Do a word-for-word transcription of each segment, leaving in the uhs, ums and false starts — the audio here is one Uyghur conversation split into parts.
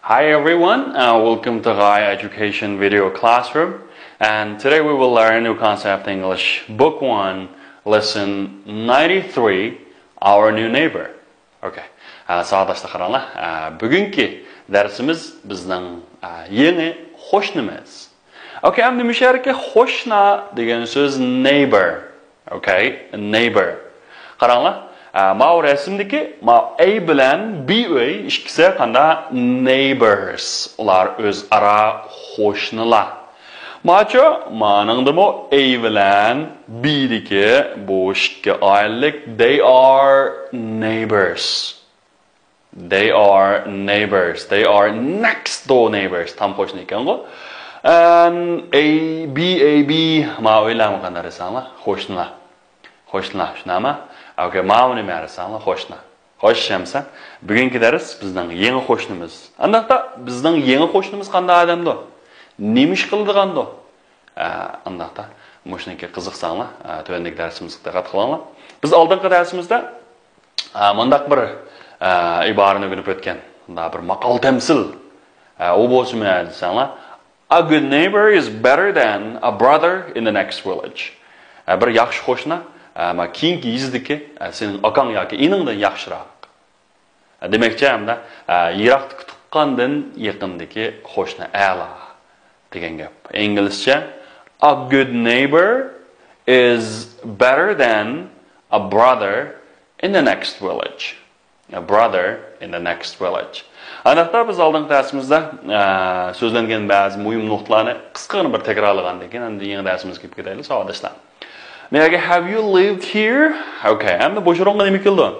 Hi everyone, uh, welcome to High Education Video Classroom. And today we will learn New Concept English, Book one, Lesson ninety-three, Our New Neighbor. Okay. Ә, сабаҡташта ҡараңлар. Ә, бөгөнгө дәресебеҙ беҙҙең, ә, яңы ҡушныбыҙ. Okay, әмдә мишәрәкә ҡушна дигән һүҙ neighbor. Okay, neighbor. Ҡараңлар. Ә, мау рәсемдәге мау A белән B өй икесе ҡанда neighbors. Улар үҙ-ара ҡушнылар. Мачо, маның да мо A белән B дәге бу ике айлыҡ, they are neighbors. They are neighbors. They are next door neighbors. Там ҡушна икән ҡо. And A, B, A, B, ма өйләме ҡандар исәңлә? Ҡушнылар. Ҡушнылар, шунамы? Okay, ма уны мәр исәңлә? Ҡушна. Ҡош Шәмсә. Бөгөнгө дәрес беҙҙең яңы ҡушныбыҙ. Андағта беҙҙең яңы ҡушныбыҙ ҡандай адамды? Нимеш ҡылдығанды? Ә, андағта, мушники ҡызыҡсаңлар, ә, түбәндәге дәресебеҙгә диҡҡәт ҡылыңлар. Беҙ алдынғы дәресебеҙҙә, ә, мындағ бер, ә, ибараны үгенеп үткән. Мында бер мақал тәмсил. Ә, у болса мәнә дисәңләр, a good neighbor is better than a brother in the next village. Ә, бер яҡшы ҡушна, ә, ма киң киздеке, ә, синең акаң яки инеңдән яҡшыраҡ. Демәкче, әмдә, ә, йыраҡтыҡ туҡҡандан яҡындагы ҡушна әла дигән гәп. Инглизчә, a good neighbor is better than a brother in the next village. A brother in the next village. Андағта беҙ алдынғы дәресебеҙҙә, ә, сөзләнгән бәғзе мөһим нуҡталарны ҡысҡа ғына бер тәкрарлағандан кеен, әмдә яңы дәресебеҙгә кип китәйлек, сабаҡташла. Миәге, have you lived here? Okay, әмдә бу һорауға нимә килде?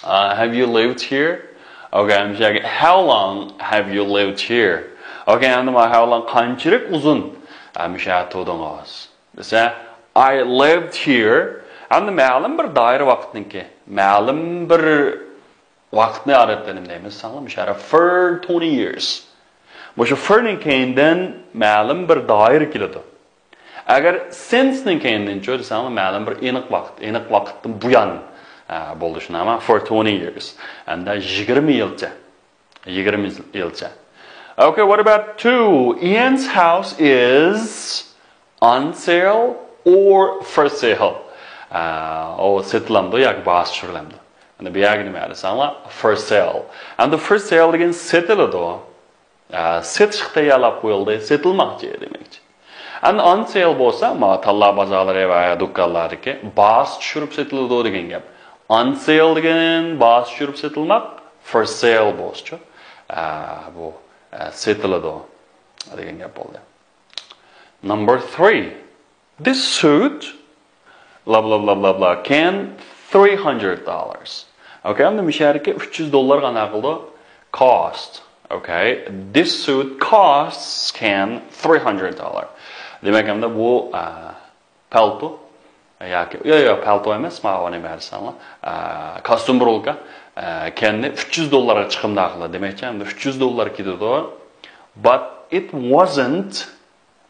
Uh, have you lived here? Okay, I'm checking. How long have you lived here? Okay, and my how long, qanchalik uzun, ә, мишә тудыңыз? Десе, I lived here. Әмдә мәлім бер даир ваҡытныңки. Мәлім бер ваҡытны арыттым деймиз, саңлам, мишә for twenty years. Бу шу for ның кейиндән мәлім бер даир киледе. Әгәр since ның кейиндән чү дисәң, мәлім бер аныҡ ваҡыт, аныҡ ваҡыттан буян, ә, булды шунама, for twenty years. Әмдә егерме йылча. Егерме йылча. Okay, what about two? Ian's house is on sale or for sale? Ә, о, сатыламды яки баһасы төшүрүлемди? Әмдә бу ягы нимә дисәң, for sale. Әмдә for sale деген сатылады. Ә, сатышҡа тәйярлап ҡуйылды, сатылмаҡчы демәкче. Әмдә on sale болса, ма талла базарлары ва дуканлардагы баһасы төшүрүп сатылады деген гәп. On sale деген баһасы төшүрүп сатылмаҡ, for sale болса, ә, бу, ә, сатылады деген гәп булды. Number three. This suit, blah, blah, blah, blah, blah, can three hundred dollars. Okay, әмдә мишәрәкә өч йөз долларға нәғылды cost. Okay, this suit costs can three hundred dollar. Демәк, әмдә бу, ә, пальто, яки, я, я, пальто эмас, ма, уны бәрсәң, ә, костюм рулка, ә, кенни өч йөз долларға чыҡымда ҡыла. Демәк, әмдә өч йөз доллар китеде. But it wasn't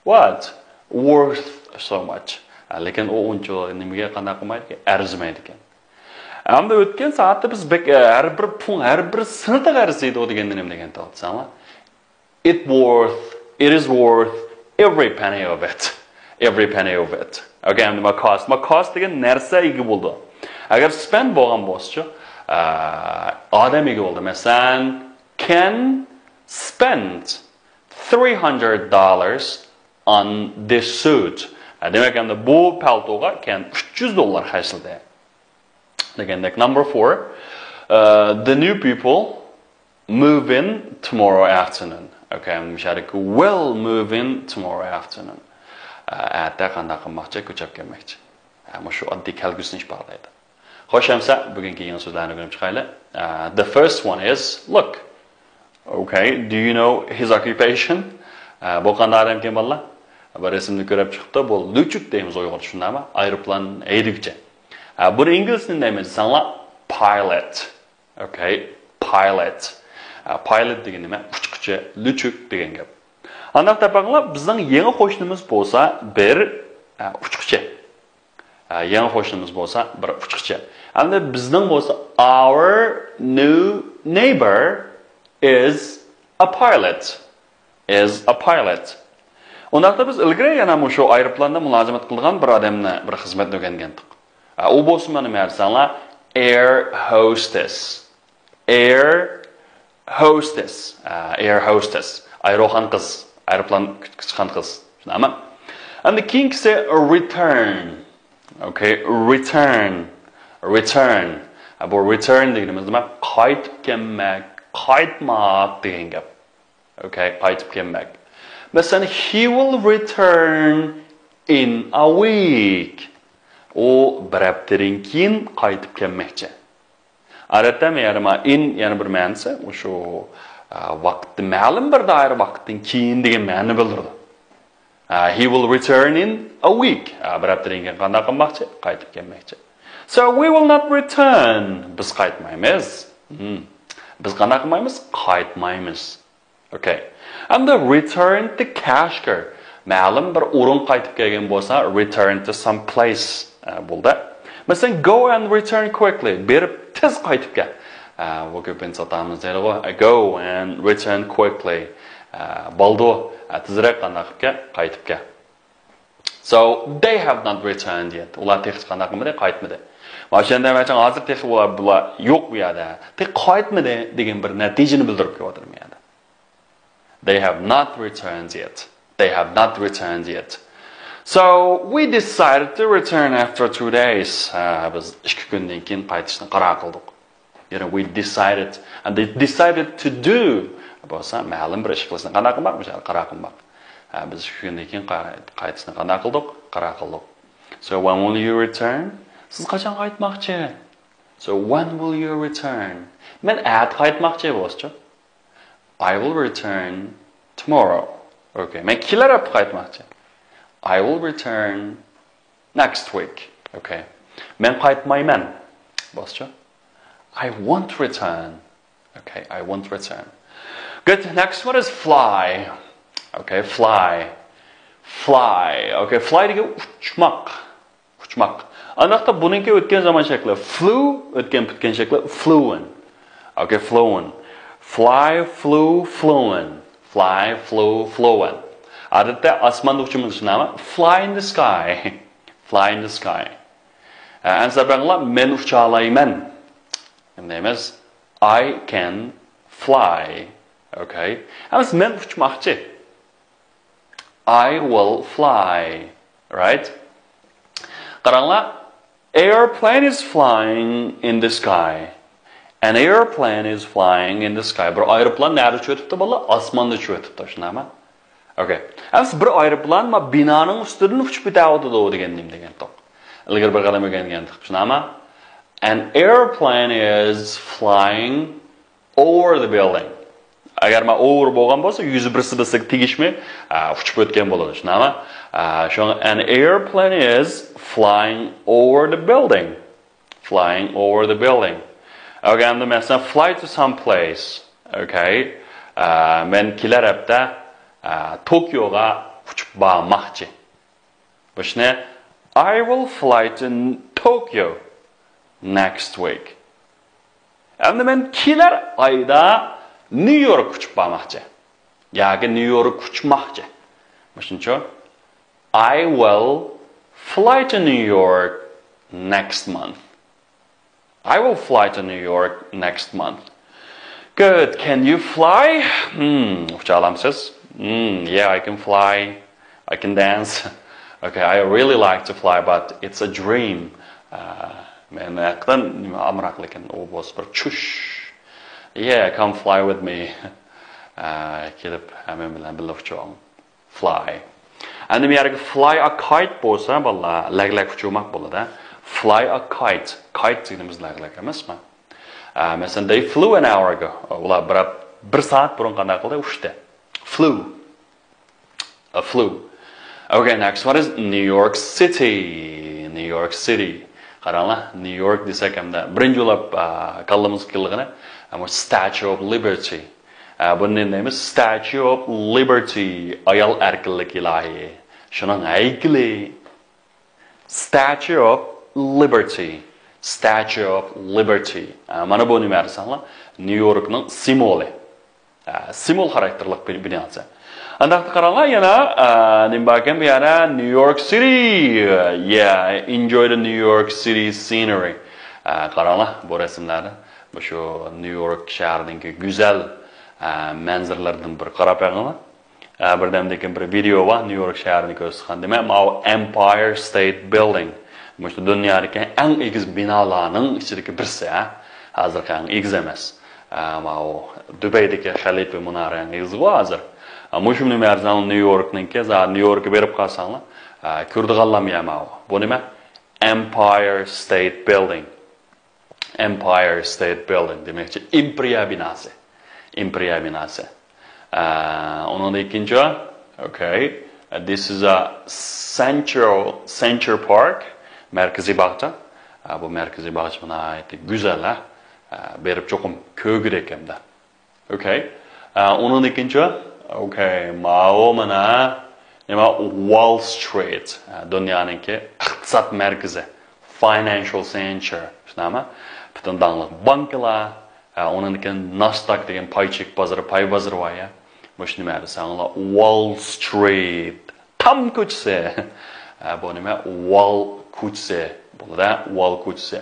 What? Worth so much. Ә, ләкин о унча нимәгә ҡана ҡылмайды икән? Әрземәйди икән. Әмдә үткән сәғәттә беҙ бек, ә, һәр бер пун, һәр бер сынытыҡ әрзейди о дигәндә нимә дигән тә, саңла? It worth, it is worth every penny of it. Every penny of it. Okay, әмдә ма cost. Ма cost дигән нәрсә иге булды. Әгәр spend булған болса, ә, адам иге булды. Мәсәлән, Ken spent three hundred dollars on this suit. Ә, демәк, әмдә бу пальтоға Кен өч йөз доллар хәрсләде. Дигәндәк, number four, uh, the new people move in tomorrow afternoon. Okay, әмдә мишәрәкә will move in tomorrow afternoon. Ә, әтә ҡанда ҡалмаҡчы, күчәп килмәкче. Ә, ма шу одди кәлгүсне ишбарлайды. Хош, әмсә, бөгөнгө яңы сүзләрне үгенеп чыҡайылы. Uh, the first one is look. Okay, do you know his occupation? Ә, бу ҡандай адам икән, балалар? Бер рәсемде күреп чыҡты, бу летчик деймиз уйғырча, шундамы? Аэроплан әйдүкче. Ә, бу инглизсә нимә дисәң, pilot. Okay, pilot. Ә, pilot деген нимә? Учҡучы, летчик деген гәп. Андағ тапаңлап, беҙҙең яңы ҡушныбыҙ булса бер, ә, учҡучы. Ә, яңы ҡушныбыҙ булса бер учҡучы. Әмдә беҙҙең булса our new neighbor is A pilot is a pilot. ئۇنداقتا بىز ئىلگىرى يەنە مۇشۇ ئايروپىلاندا مۇلازىمەت قىلىدىغان بىر ئادەمنى، بىر خىزمەتنى ئۆگەنگەنتۇق. ئە، ئۇ بولسا مانا نېمە دېسەڭلار، air hostess. Air hostess. ئە، air hostess. ئايروخان قىز. ئايروپىلان كۈتكۈچى خان قىز. شۇنداقمۇ؟ ئەمدى كېيىنكىسى return. Okay, return. Return. ئە، بۇ return دېگىنىمىز نېمە؟ قايتىپ كەلمەك، قايتماق دېگەن گەپ. Okay, قايتىپ كەلمەك. مەسىلەن، he will return in a week. ئۇ بىر ھەپتىدىن كېيىن قايتىپ كەلمەكچى. ئادەتتە يەنە in يەنە بىر مەنىسى، مۇشۇ، ئە، ۋاقىتتا، مەلۇم بىر دائىرە ۋاقىتتىن كېيىن دېگەن مەنىنى بىلدۈرىدۇ. ئە، he will return in a week. ئە، بىر ھەپتىدىن كېيىن قانداق قىلماقچى؟ قايتىپ كەلمەكچى. So we will not return. بىز قايتمايمىز. Hmm. بىز قانداق قىلمايمىز؟ قايتمايمىز. Okay. ئەمدى return to Kashgar. مەلۇم بىر ئورۇن قايتىپ كەلگەن بولسا، return to some place، ئە، بولدى. مەسىلەن، go and return quickly. بېرىپ تېز قايتىپ كەل. ئە، بۇ كۆپىنچە ئاتىمىز دەيدىغۇ، go and return quickly. ئە، بولدى. ئە، تېزرەك قانداق قىلىپ كەل؟ قايتىپ كەل. So they have not returned yet. ئۇلار تېخىچە قانداق قىلمىدى؟ قايتمىدى. مانا شۇ يەردە مەن ھازىر تېخى ئۇلار، بۇلار يوق بۇ يەردە. تېخى قايتمىدى دېگەن بىر نەتىجىنى بىلدۈرۈپ كېلىۋاتىدۇ بۇ يەردە. They have not returned yet. They have not returned yet. So we decided to return after two days. ھە، بىز ئىككى كۈندىن كېيىن قايتىشنى قارار قىلدۇق. You know, we decided. And they decided to do. بولسا مەلۇم بىر ئىش قىلىشنى قانداق قىلماق؟ مىسال، قارار قىلماق. ھە، بىز ئىككى كۈندىن كېيىن قاي-، قايتىشنى قانداق قىلدۇق؟ قارار قىلدۇق. So when will you return? سىز قاچان قايتماقچى? So when will you return? مەن ئەتە قايتماقچى بولسىچۇ. I will return tomorrow. Okay. مەن كېلەر ھەپتە قايتماقچى. I will return next week. Okay. مەن قايتمايمەن. بولسىچۇ. I won't return. Okay, I won't return. Good. Next one is fly. Okay, fly. Fly. Okay, fly دېگەن ئۇچماق. ئۇچماق. ئانداقتا بۇنىڭكى ئۆتكەن زامان شەكلى flew، ئۆتكەن پۈتكەن شەكلى flown. Okay, flown. Fly, flew, flown. Fly, flew, flown. ئادەتتە ئاسماندا ئۇچىمىز شۇنداقمۇ؟ Fly in the sky. Fly in the sky. ئە، ئەمسە بەڭلار، مەن ئۇچالايمەن. نېمە دەيمىز؟ I can fly. Okay. ئەمسە مەن ئۇچماقچى. I will fly. Right? قاراڭلار. Airplane is flying in the sky. An airplane is flying in the sky. بىر ئايروپىلان نەدە ئۇچۇۋېتىپتۇ، بالىلار؟ ئاسماندا ئۇچۇۋېتىپتۇ، شۇنداقمۇ؟ Okay. ئەمسە بىر ئايروپىلان ما بىنانىڭ ئۈستىدىن ئۇچۇپ كېتەۋاتىدۇ دېگەن نېمە دېگەن توق. ئىلگىرى بىر قەدەم ئۆگەنگەن توق، شۇنداقمۇ؟ An airplane is flying over the building. ئەگەر ما over بولغان بولسا، يۈزى بىرسى بىرسىگە تېگىشمەي، ئا، ئۇچۇپ ئۆتكەن بولىدۇ، شۇنداقمۇ؟ ئا، شۇڭا an airplane is flying over the building. Flying over the building. Okay, ئەمدى مەسىلەن، fly to some place. Okay. ئا، مەن كېلەر ھەپتە، ئا، توكيوغا ئۇچۇپ بارماقچى. بۇشنى، I will fly to Tokyo next week. ئەمدى مەن كېلەر ئايدا نيۇ يورك ئۇچۇپ بارماقچى. ياكى نيۇ يورك ئۇچماقچى. مۇشۇنچە. I will fly to New York next month. I will fly to New York next month. Good. Can you fly? Hmm, ئۇچالامسىز؟ Hmm, yeah, I can fly. I can dance. Okay, I really like to fly, but it's a dream. ئە، مەن ھەقىقەتەن نېمە ئامراق، لېكىن ئۇ بولسا بىر چۈش. Yeah, come fly with me. ئە، كېلىپ ھەممە بىلەن بىللە ئۇچۇڭ. Fly. ئەمدى بۇ يەردىكى fly a kite بولسا، بالىلار، لەگلەك ئۇچۇرماق بولىدۇ. Fly a kite. Kite دېگىنىمىز لەگلەك ئەمەسمۇ؟ ئە، مەسىلەن، they flew an hour ago. ئۇلار بىر، بىر سائەت بۇرۇن قانداق قىلدى؟ ئۇچتى. Flew. A flew. Okay, next one is New York City. New York City. قاراڭلار، نيۇ يورك دېسەك ھەمدە بىرىنچى بولۇپ، ئە، كاللىمىزغا كېلىدىغىنى، ئە، بۇ Statue of Liberty. ئە، بۇنى نېمە دەيمىز؟ Statue of Liberty، ئايال ئەركىنلىك ئىلاھى. شۇنىڭ ھەيكىلى. Statue of Liberty. Statue of Liberty. ئە، مانا بۇ نېمە دېسەڭلار؟ نيۇ يوركنىڭ سىمۋولى. ئە، سىمۋول خاراكتېرلىق بىر بىناسى. ئانداقتا قاراڭلار، يەنە، ئە، نېمە باركەن بۇ يەردە؟ New York City. Yeah, enjoy the New York City scenery. ئە، قاراڭلار، بۇ رەسىملەردە مۇشۇ نيۇ يورك شەھىرىنىڭكى گۈزەل، ئە، مەنزىرىلىرىدىن بىر قاراپ بېقىڭلار. ئە، بىردەمدىن كېيىن بىر ۋىدېو بار، نيۇ يورك شەھىرىنى كۆرسىتىدىغان. دېمەك، ماۋۇ ئەمپايەر ستېيت بىلدىڭ. مۇشۇ دۇنيادىكى ئەڭ ئېگىز بىنالارنىڭ ئىچىدىكى بىرسى، ھە. ھازىرقى ئەڭ ئېگىز ئەمەس. ئە، ماۋۇ دۇبەيدىكى خەلىپە مۇنارە ئەڭ ئېگىزغۇ ھازىر. ئە، مۇشۇ نېمە دېسەڭ، نيۇ يوركنىڭكى، زادى نيۇ يوركقا بېرىپ قالساڭلار، ئە، كۆرىدىغانلام يا ماۋۇ. بۇ نېمە؟ ئەمپايەر ستېيت بىلدىڭ. Empire State Building دېمەكچى، ئىمپېرىيە بىناسى. ئىمپېرىيە بىناسى. ئە، ئۇنىڭدىن كېيىنچە، okay. This is a central, Central Park. مەركىزىي باغچە. ئە، بۇ مەركىزىي باغچە ناھايىتى گۈزەل، ھە. ئە، بېرىپ چوقۇم كۆرگۈدەك ھەمدە. Okay. ئە، ئۇنىڭدىن كېيىنچە، okay، ماۋۇ مانا نېمە، Wall Street، ئە، دۇنيانىڭكى ئىقتىساد مەركىزى، financial center، شۇنداقمۇ؟ پۈتۈن داڭلىق بانكىلار، ئە، ئۇنىڭدىن كېيىن ناسداك دېگەن پاي چېكى بازىرى، پاي بازىرى بار يا. مۇشۇ نېمە دېسەڭلار، Wall Street تام كوچىسى. ئە، بۇ نېمە؟ ۋال كوچىسى. بولدى، ۋال كوچىسى.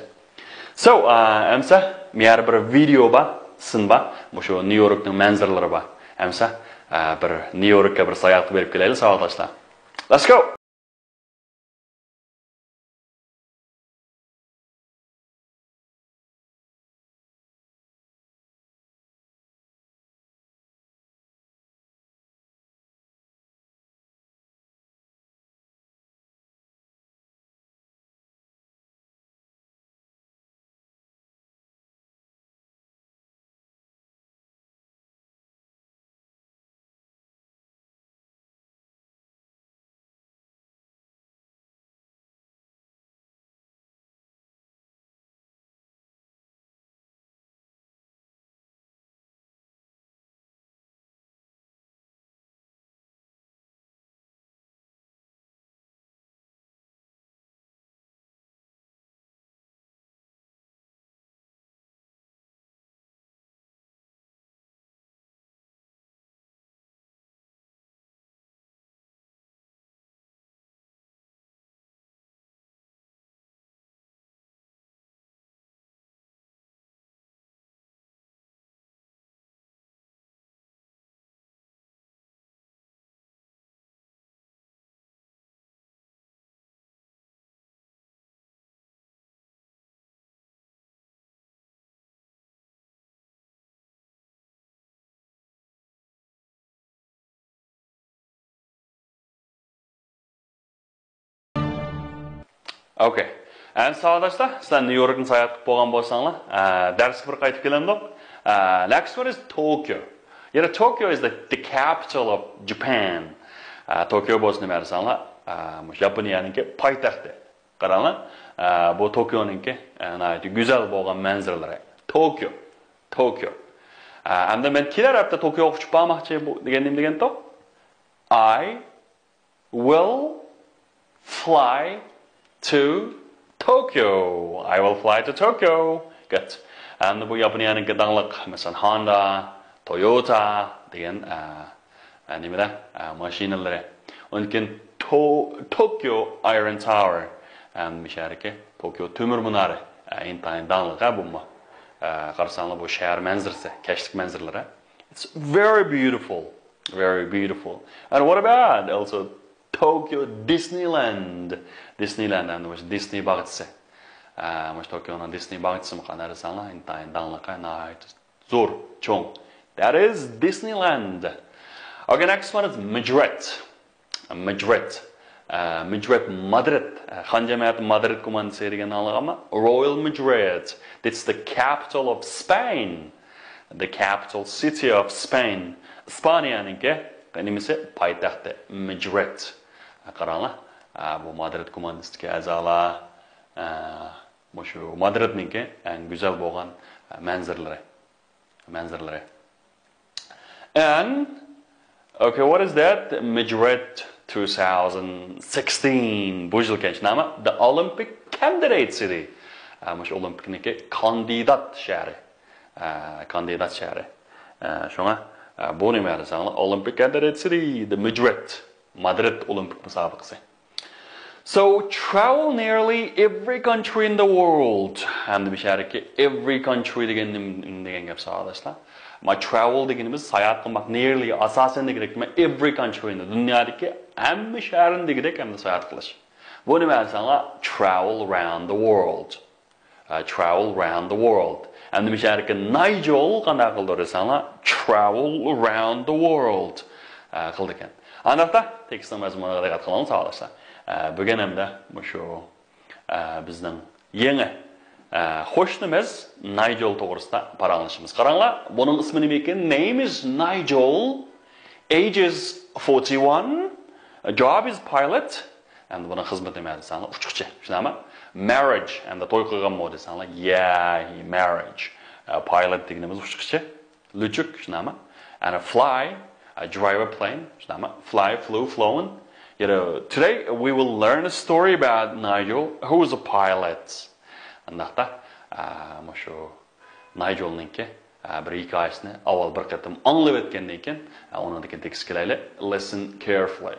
So، ئە، ئەمسە مۇيەردە بىر ۋىدېو بار، سىن بار. مۇشۇ نيۇ يوركنىڭ مەنزىرىلىرى بار. ئەمسە، ئە، بىر نيۇ يوركقا بىر ساياھەتكە بېرىپ كېلەيلى، ساۋاقداشلار. Let's go! Okay. ئەمدى ساۋاقداشلار، سىلەر نيۇ يوركنى ساياھەت قىلىپ بولغان بولساڭلار، ئە، دەرسكە بىر قايتىپ كېلەمدۇق. ئە، next one is Tokyo. يەنە Tokyo is the, the capital of Japan. ئە، توكيو بولسا نېمە دېسەڭلار، ئە، مۇشۇ ياپونىيەنىڭكى پايتەختى. قاراڭلار، ئە، بۇ توكيونىڭكى، ئە، ناھايىتى گۈزەل بولغان مەنزىرىلىرى. توكيو، توكيو. ئە، ئەمدى مەن كېلەر ھەپتە توكيوغا ئۇچۇپ بارماقچى بۇ دېگەن نېمە دېگەنتۇق؟ I will fly to Tokyo. I will fly to Tokyo. Good. ئەمدى بۇ ياپونىيەنىڭكى داڭلىق، مەسىلەن، Honda، Toyota دېگەن، ئە، ئە، نېمىدە؟ ئە، ماشىنىلىرى. ئۇندىن كېيىن تو-، توكيو ئايرون تاۋېر. ئە، مۇشۇ يەردىكى توكيو تۆمۈر مۇنارى. ئە، ئىنتايىن داڭلىق، ھە، بۇمۇ. ئە، قارىساڭلار بۇ شەھەر مەنزىرىسى، كەچلىك مەنزىرىلىرى. It's very beautiful. Very beautiful. And what about also Tokyo Disneyland? دىسنېيلاند، ئەمدى مۇشۇ دىسنېي باغچىسى. ئە، مۇشۇ توكيونىڭ دىسنېي باغچىسىمۇ قانداق دېسەڭلار، ئىنتايىن داڭلىق، ناھايىتى زور، چوڭ. That is Disneyland. Okay, next one is Madrid. مەدرىد. ئە، مەدرىد، مادرىد. ئە، خان جەمەتى مادرىد كوماندىسى دېگەننى ئاڭلىغانما؟ Royal Madrid. It's the capital of Spain. The capital city of Spain. ئىسپانىيەنىڭكى نېمىسى؟ پايتەختى. مەدرىد. ئە، قاراڭلار. ئە، بۇ مادرىد كوماندىسىدىكى ئەزالار. ئە، مۇشۇ مادرىدنىڭكى ئەڭ گۈزەل بولغان، ئە، مەنزىرىلىرى. مەنزىرىلىرى. And, okay, what is that? Madrid two thousand sixteen. بۇ يىلكەن نامى The Olympic Candidate City. ئە، مۇشۇ ئولىمپىكنىڭكى كاندىدات شەھىرى. ئە، كاندىدات شەھىرى. ئە، شۇڭا، ئە، بۇ نېمە دېسەڭلار، ئولىمپىك ئەتلېتىكى، the Madrid، مادرىد ئولىمپىك مۇسابىقىسى. So, travel nearly every country in the world. ھەمدە بۇ شەھەردىكى every country دېگەن نېمە، نېمە دېگەن گەپ ساۋاقداشلار؟ ما travel دېگىنىمىز ساياھەت قىلماق، nearly، ئاساسەن دېگۈدەك، ما every country، دۇنيادىكى ھەممە شەھەرنى دېگۈدەك ھەمدە ساياھەت قىلىش. بۇ نېمە دېسەڭلار، travel around the world. ئە، travel around the world. ئەمدى مۇشۇ يەردىكى نايجول قانداق قىلدى دېسەڭلار، travel around the world، ئە، قىلدىكەن. ئانداقتا تېكىستنىڭ مەزمۇنىغا دىققەت قىلىڭ ساۋاقداشلار. ئە، بۈگۈن ھەمدە مۇشۇ، ئە، بىزنىڭ يېڭى، ئە، قوشنىمىز نايجول توغرىسىدا پاراڭلىشىمىز. قاراڭلار، بۇنىڭ ئىسمى نېمە ئىكەن؟ Name is Nigel, age is forty-one, job is pilot. ئەمدى بۇنىڭ خىزمىتى نېمە دېسەڭلار، ئۇچقۇچى، شۇنداقمۇ؟ Marriage، ئەمدى توي قىلغانمۇ دېسەڭلار، yeah, he marriage. ئە، pilot دېگىنىمىز ئۇچقۇچى، لۈچۈك، شۇنداقمۇ؟ And fly، ئە، drive a plane، شۇنداقمۇ؟ Fly, flew, flown. You know, today we will learn a story about Nigel, who is a pilot. ئانداقتا، ئە، مۇشۇ نايجولنىڭكى، ئە، بىر ھېكايىسىنى ئاۋۋال بىر قېتىم ئاڭلىۋەتكەندىن كېيىن، ئە، ئۇنىڭدىن كېيىن تېكىستكە كېلەيلى. Listen carefully.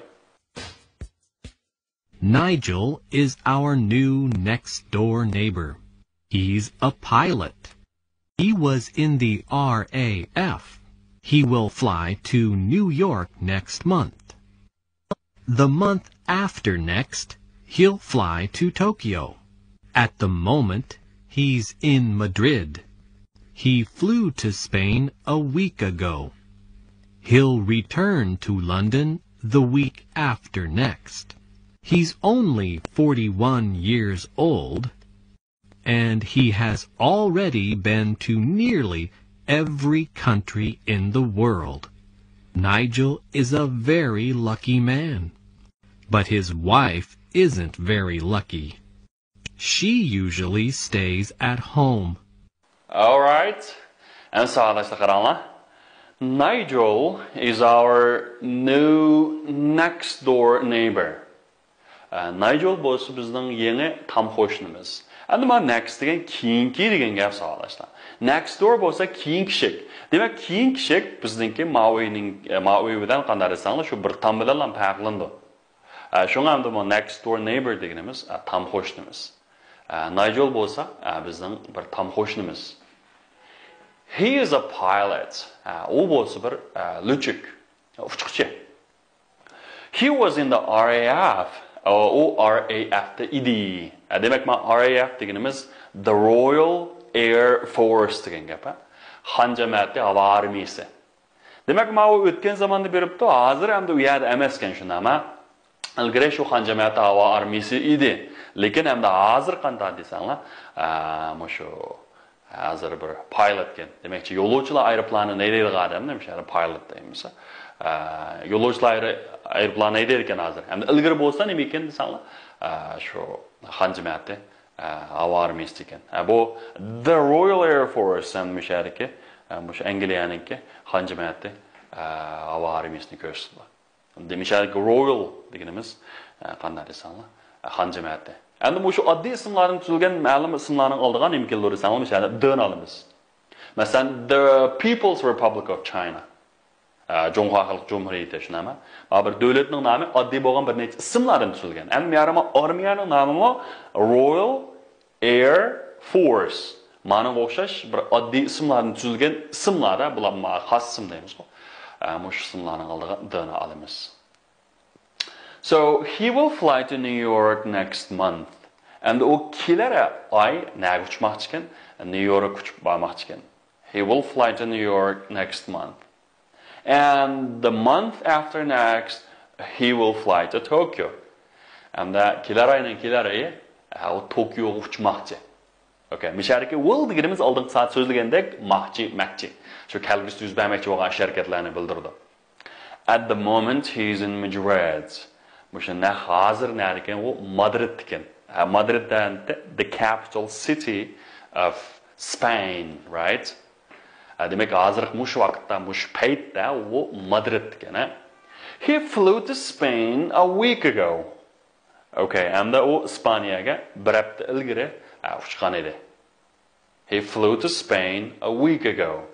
Nigel is our new next door neighbor. He's a pilot. He was in the R A F. He will fly to New York next month. The month after next, he'll fly to Tokyo. At the moment, he's in Madrid. He flew to Spain a week ago. He'll return to London the week after next. He's only forty-one years old, and he has already been to nearly every country in the world. Nigel is a very lucky man, but his wife isn't very lucky. She usually stays at home. All right. ئەمدى ساۋاقداشلار قاراڭلار. Nigel is our new next door neighbor. ئە، نايجول بولسا بىزنىڭ يېڭى تام قوشنىمىز. ئەمدى مانا next دېگەن كېيىنكى دېگەن گەپ ساۋاقداشلار. Next door بولسا كېيىنكى ئىشىك. دېمەك، كېيىنكى ئىشىك بىزنىڭكى ماۋۇ ئۆينىڭ، ئە، ماۋۇ ئۆي بىلەن قانداق دېسەڭلار، شۇ بىر تام بىلەنلا پەرقلىنىدۇ. ئە، شۇڭا ئەمدى بۇ next door neighbor دېگىنىمىز، ئە، تام قوشنىمىز. ئە، نايجول بولسا، ئە، بىزنىڭ بىر تام قوشنىمىز. He is a pilot. ئە، ئۇ بولسا بىر، ئە، لۈچۈك، ئۇچقۇچى. He was in the R A F. ئۇ R A F تە ئىدى. ئە، دېمەك، مانا R A F دېگىنىمىز The Royal Air Force دېگەن گەپ، ھە؟ خان جەمەتى ھاۋا ئارمىيىسى. دېمەك، ماۋۇ ئۆتكەن زاماندا بېرىپتۇ، ھازىر ئەمدى ئۇ يەردە ئەمەسكەن، شۇنداقمۇ؟ ئىلگىرى شۇ خان جەمەتى ھاۋا ئارمىيىسى ئىدى. لېكىن ئەمدى ھازىر قانداق دېسەڭلار، ئە، مۇشۇ ھازىر بىر پايلوتكەن. دېمەكچى، يولۇچىلار ئايروپىلانىنى ھەيدەيدىغان ئادەم، دېمەكچى، پايلوت دەيمىز. ئە، يولۇچىلار ئايرو-، ئايروپىلانى ھەيدەيدىكەن ھازىر. ئەمدى ئىلگىرى بولسا نېمە ئىكەن دېسەڭلار، ئە، شۇ خان جەمەتى، ئە، ھاۋا ئارمىيىسى ئىكەن. ئە، بۇ The Royal Air Force، ئەمدى مۇشۇ يەردىكى، ئە، مۇشۇ ئەنگلىيەنىڭكى خان جەمەتى، ئە، ھاۋا ئارمىيىسىنى كۆرسىتىدۇ. دېمىشەلىك رويال دېگىنىمىز، ئە، قانداق دېسەڭلار، ئە، خان جەمەتى. ئەمدى مۇشۇ ئاددىي ئىسىملاردىن تۈزۈلگەن مەلۇم ئىسىملارنىڭ ئالدىغا نېمە كېلىدۇ دېسەڭلار، مۇشۇ يەردە دىن ئالىمىز. مەسىلەن، The People's Republic of China. ئە، جۇڭخۇا خەلق جۇمھۇرىيىتى، شۇنداقمۇ؟ مانا بىر دۆلەتنىڭ نامى ئاددىي بولغان بىر نەچچە ئىسىملاردىن تۈزۈلگەن. ئەمدى يەنە ئارمىيەنىڭ نامىمۇ رويال ئېير فورس. مانىڭغا ئوخشاش بىر ئاددىي ئىسىملاردىن تۈزۈلگەن ئىسىملاردا، بۇلار مانا خاس ئىسىم دەيمىزغۇ. ئە، مۇشۇ ئىسىملارنىڭ ئالدىغا دىنى ئالىمىز. So, he will fly to New York next month. ئەمدى ئۇ كېلەر ئاي نەگە ئۇچماقچىكەن؟ نيۇ يوركقا ئۇچۇپ بارماقچىكەن. He will fly to New York next month. And the month after next, he will fly to Tokyo. ئەمدى كېلەر ئاينىڭ كېلەر ئايى، ئە، ئۇ توكيوغا ئۇچماقچى. ئوكەي، مۇشۇ يەردىكى will دېگىنىمىز ئالدىنقى سائەت سۆزلىگەندەك ماقچى، مەكچى. شۇ كەلگۈسىدە يۈز بەرمەكچى بولغان ئىش ھەرىكەتلەرنى بىلدۈرىدۇ. At the moment, he is in Madrid. مۇشۇ نەق ھازىر نەدىكەن؟ ئۇ مادرىدتىكەن. ھە، مادرىد دەگەن the capital city of Spain, right? ھە، دېمەك، ھازىرقى مۇشۇ ۋاقىتتا، مۇشۇ پەيتتە ئۇ مادرىدتىكەن، ھە؟ He flew to Spain a week ago. ئوكەي، ئەمدى ئۇ ئىسپانىيەگە بىر ھەپتە ئىلگىرى، ھە، ئۇچقان ئىدى. He flew to Spain a week ago.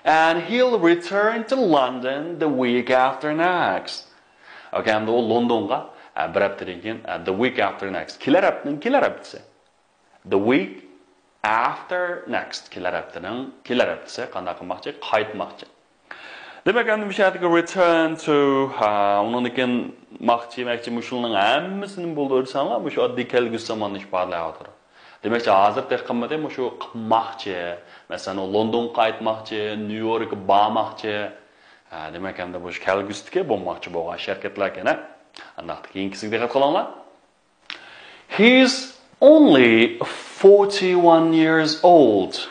And he'll return to London the week after next. ئوكەي، ئەمدى ئۇ لوندونغا، ئە، بىر ھەپتىدىن كېيىن، ئە، the week after next. كېلەر ھەپتىنىڭ كېلەر ھەپتىسى. The week after next. كېلەر ھەپتىنىڭ كېلەر ھەپتىسى. قانداق قىلماقچى؟ قايتماقچى. دېمەك، ئەمدى مۇشۇ يەردىكى return to، ھە، ئۇنىڭدىن كېيىن ماقچى، مەكچى، مۇشۇلارنىڭ ھەممىسىنى بولدۇرساڭلار، مۇشۇ ئاددىي كەلگۈسى زاماننى ئىپادىلەۋاتىدۇ. دېمەكچى، ھازىر تېخى قىلمىدى، مۇشۇ قىلماقچى. مەسىلەن، ئۇ لوندونغا قايتماقچى، نيۇ يوركقا بارماقچى. ھە، دېمەك، ئەمدى مۇشۇ كەلگۈسىدىكى بولماقچى بولغان شەركەتلەركەن، ھە. ئانداقتا كېيىنكىسىگە دىققەت قىلىڭلار. He's only forty-one years old.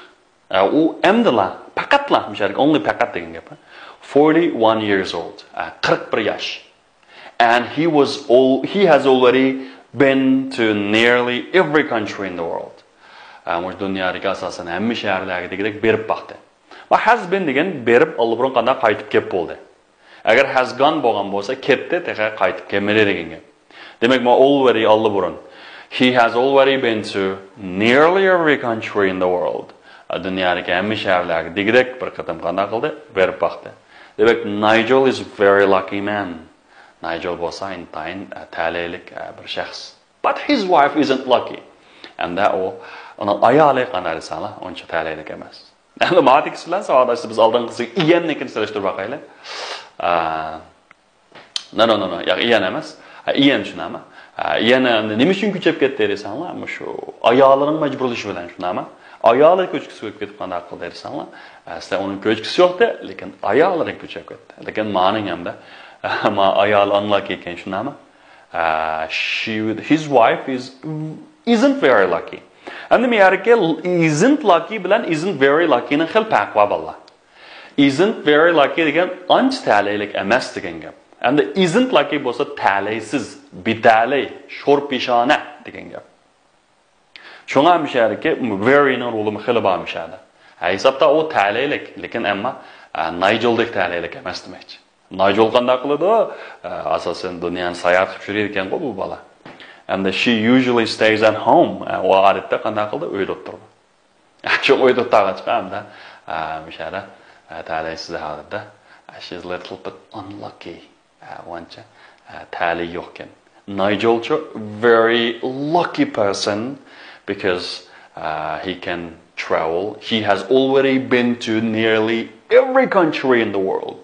ئە، ئۇ ئەمدىلا، پەقەتلا، مۇشۇ يەردىكى only پەقەت دېگەن گەپ. Forty-one years old. ئە، قىرىق بىر ياش. And he was all, he has already been to nearly every country in the world. ئە، مۇشۇ دۇنيادىكى ئاساسەن ھەممە شەھەرلەرگە دېگۈدەك بېرىپ باقتى. ۋە has been دېگەن بېرىپ ئاللىبۇرۇن قانداق قايتىپ كەپ بولدى. ئەگەر has gone بولغان بولسا، كەتتى، تېخى قايتىپ كەلمىدى دېگەن گەپ. دېمەك، ما already ئاللىبۇرۇن. He has already been to nearly every country in the world. دۇنيادىكى ھەممە شەھەرلەرگە دېگۈدەك بىر قېتىم قانداق قىلدى؟ بېرىپ باقتى. دېمەك، Nigel is very lucky man. نايجېل بولسا ئىنتايىن، ئە، تەلەيلىك، ئە، بىر شەخس. But his wife isn't lucky. ئەمدى ئۇ، ئۇنىڭ ئايالى قانداق دېسەڭلار، ئۇنچە تەلەيلىك ئەمەس. ئەمدى ماتېكس بىلەن ساۋاقداشتا بىز ئالدىنقىسى ئىيەننىڭكىنى سېلىشتۇرۇپ باقايلى. ئە، no, no, no, no. ياق، ئىيەن ئەمەس. ئە، ئىيەن شۇنداقمۇ؟ ئە، ئىيەن ئەمدى نېمە ئۈچۈن كۆچۈپ كەتتى دېسەڭلار، مۇشۇ ئايالىنىڭ مەجبۇرلىشى بىلەن شۇنداقمۇ؟ ئايالى كۆچكۈسى بولۇپ كېتىپ قانداق قىلدى دېسەڭلار، ئە، ئەسلى ئۇنىڭ كۆچكۈسى يوقتى، لېكىن ئايالى كۆچۈپ كەتتى. لېكىن مانىڭ ئەمدى، ما ئايالى ئانلاكى ئىكەن شۇنداقمۇ؟ ئە، she, his wife is, isn't very lucky. ئەمدى مۇ يەردىكى isn't lucky بىلەن isn't very luckyنىڭ خېلى پەرقى بار بالىلار. Isn't very lucky دېگەن ئانچە تەلەيلىك ئەمەس دېگەن گەپ. ئەمدى isn't lucky بولسا تەلەيسىز، بىتەلەي، شور پېشانە دېگەن گەپ. شۇڭا مۇشۇ يەردىكى veryنىڭ رولىمۇ خېلى بار مۇشۇ يەردە. ھە، ھېسابتا ئۇ تەلەيلىك، لېكىن ئەمما، ئە، نايجېلدەك تەلەيلىك ئەمەس دېمەكچى. نايجېل قانداق قىلىدۇ؟ ئە، ئاساسەن دۇنيانى ساياھەت قىلىپ يۈرىدىكەنغۇ بۇ بالا. ئەمدى she usually stays at home. ئە، ئۇ ئادەتتە قانداق قىلىدۇ؟ ئۆيدە ئولتۇرىدۇ. شۇ ئۆيدە ئولتۇرغاچقا ئەمدى، ئە، مۇشۇ يەردە، ئە، تەلەيسىز ھالەتتە. ئە، she's a little bit unlucky. ئە، ئۇنچە، ئە، تەلىيى يوقكەن. نايجېلچۇ very lucky person because, ئە، he can travel. He has already been to nearly every country in the world.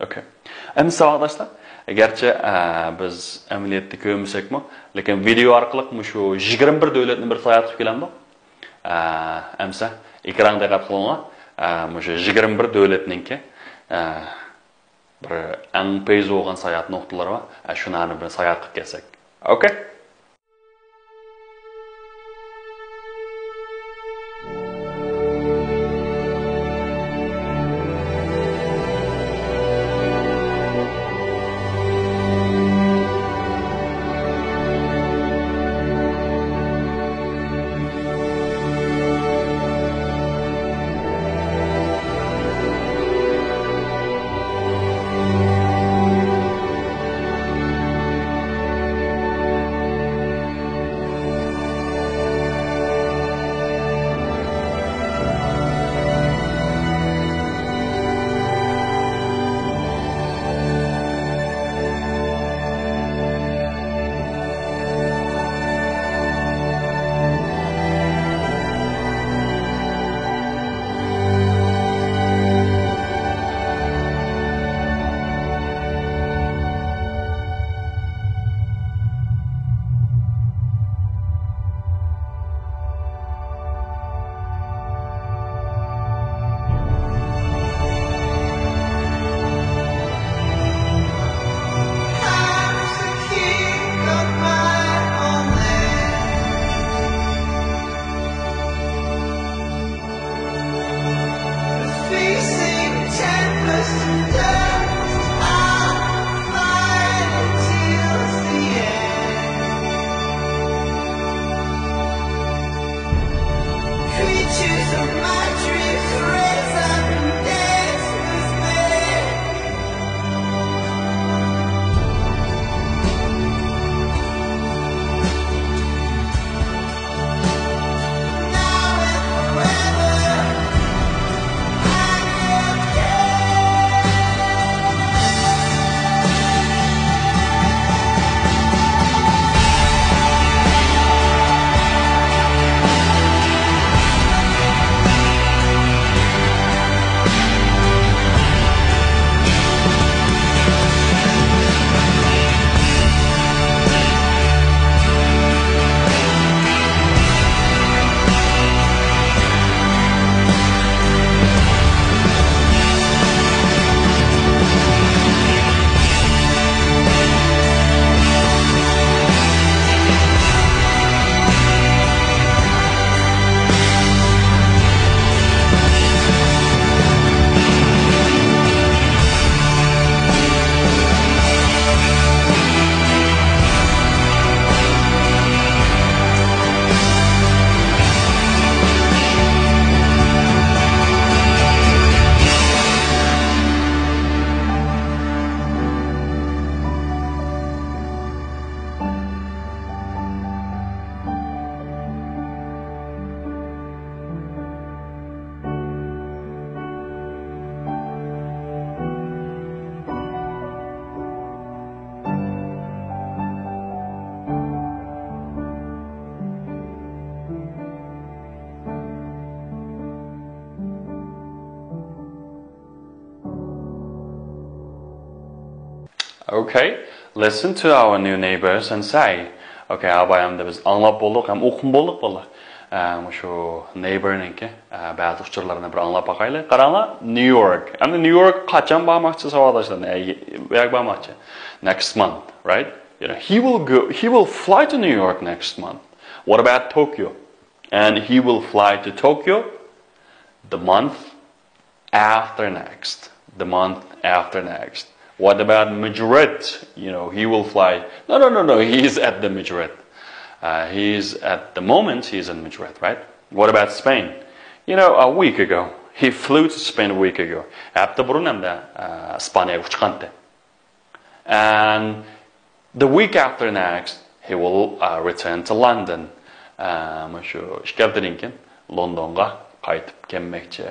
Okay. ئەمدى ساۋاقداشلار، گەرچە، ئە، بىز ئەمەلىيەتتە كۆرمىسەكمۇ، لېكىن ۋىدېئو ئارقىلىق مۇشۇ يىگىرمە بىر دۆلەتنى بىر ساياھەت قىلىپ كېلەمدۇق. ئە، ئەمسە ئېكرانغا دىققەت قىلىڭلار. ئە، مۇشۇ يىگىرمە بىر دۆلەتنىڭكى، ئە، بىر ئەڭ پەيزى بولغان ساياھەت نۇقتىلىرى بار. ئە، شۇلارنى بىر ساياھەت قىلىپ كەلسەك. ئوكەي. Okay, listen to our new neighbors and say. Okay, ئابايەمدە بىز ئاڭلاپ بولدۇق ھەم ئوقۇپ بولدۇق بالىلار. ئە، مۇشۇ neighborنىڭكى، ئە، بەزى ئۇچۇرلىرىنى بىر ئاڭلاپ باقايلى. قاراڭلار، New York. ئەمدى New York قاچان بارماقچى ساۋاقداشلار؟ ئە، بۇ يەرگە بارماقچى. Next month, right? You know, he will go, he will fly to New York next month. What about Tokyo? And he will fly to Tokyo the month after next. The month after next. What about Madrid? You know, he will fly. No, no, no, no. He's at the Madrid. Uh, he's at the moment, he's in Madrid, right? What about Spain? You know, a week ago. He flew to Spain a week ago. ھەپتە بۇرۇن ھەمدە، ئە، ئىسپانىيەگە ئۇچقانتى. And the week after next, he will, uh, return to London. ئە، مۇشۇ ئىككى ھەپتىدىن كېيىن لوندونغا قايتىپ كەلمەكچى.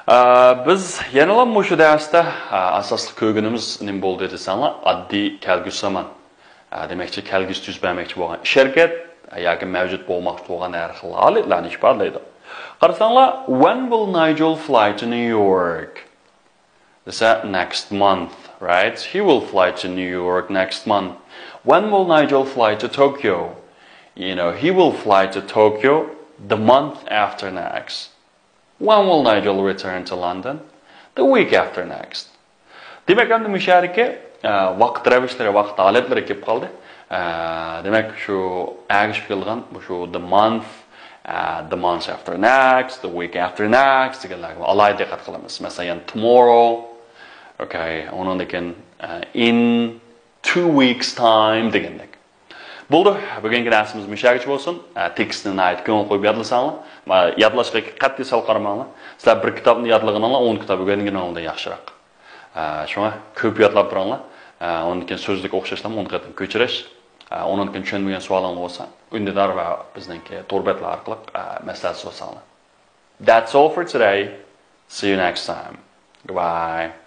ئە، بىز يەنىلا مۇشۇ دەرستە، ئە، ئاساسلىق كۆرگىنىمىز نېمە بولدى دېسەڭلار، ئاددىي كەلگۈسى زامان. ئە، دېمەكچى، كەلگۈسىدە يۈز بەرمەكچى بولغان ئىش-ھەرىكەت، ئە، ياكى مەۋجۇت بولماقچى بولغان ھەر خىل ھالەتلەرنى ئىپادىلەيدۇ. قارىساڭلار، When will Nigel fly to New York? دېسە، next month, right? He will fly to New York next month. When will Nigel fly to Tokyo? You know, he will fly to Tokyo the month after next. When will Nigel return to London? The week after next. دېمەك، ئەمدى مۇشۇ يەردىكى، ئە، ۋاقىت رەۋىشلىرى، ۋاقىت ھالەتلىرى كېلىپ قالدى. ئە، دېمەك، شۇ ئەگىشىپ كېلىدىغان مۇشۇ the month، ئە، the month after next, the week after next دېگەنلەرگە ئالاھىدە دىققەت قىلىمىز. مەسىلەن، يەنە tomorrow، okay، ئۇنىڭدىن كېيىن، ئە، in two weeks time دېگەندەك. بولدى، بۈگۈنكى دەرسىمىز مۇشۇ يەرگىچە بولسۇن. ئە، تېكىستنى ناھايىتى كۆڭۈل قويۇپ يادلىساڭلار، ۋە يادلاشقا قەتئىي سەل قارىماڭلار. سىلەر بىر كىتابنى يادلىغىنىڭلار ئون كىتاب ئۆگەنگىنىڭدىن ياخشىراق. ئە، شۇڭا كۆپ يادلاپ تۇرۇڭلار. ئە، ئۇنىڭدىن كېيىن سۆزلۈك ئوخشاشلا ئون قېتىم كۆچۈرۈش. ئە، ئۇنىڭدىن كېيىن چۈشەنمىگەن سوئالىڭلار بولسا، ئۈندىدار ۋە بىزنىڭكى تور بەتلەر ئارقىلىق، ئە، مەسلىھەت سورىساڭلار. That's all for today. See you next time. Goodbye.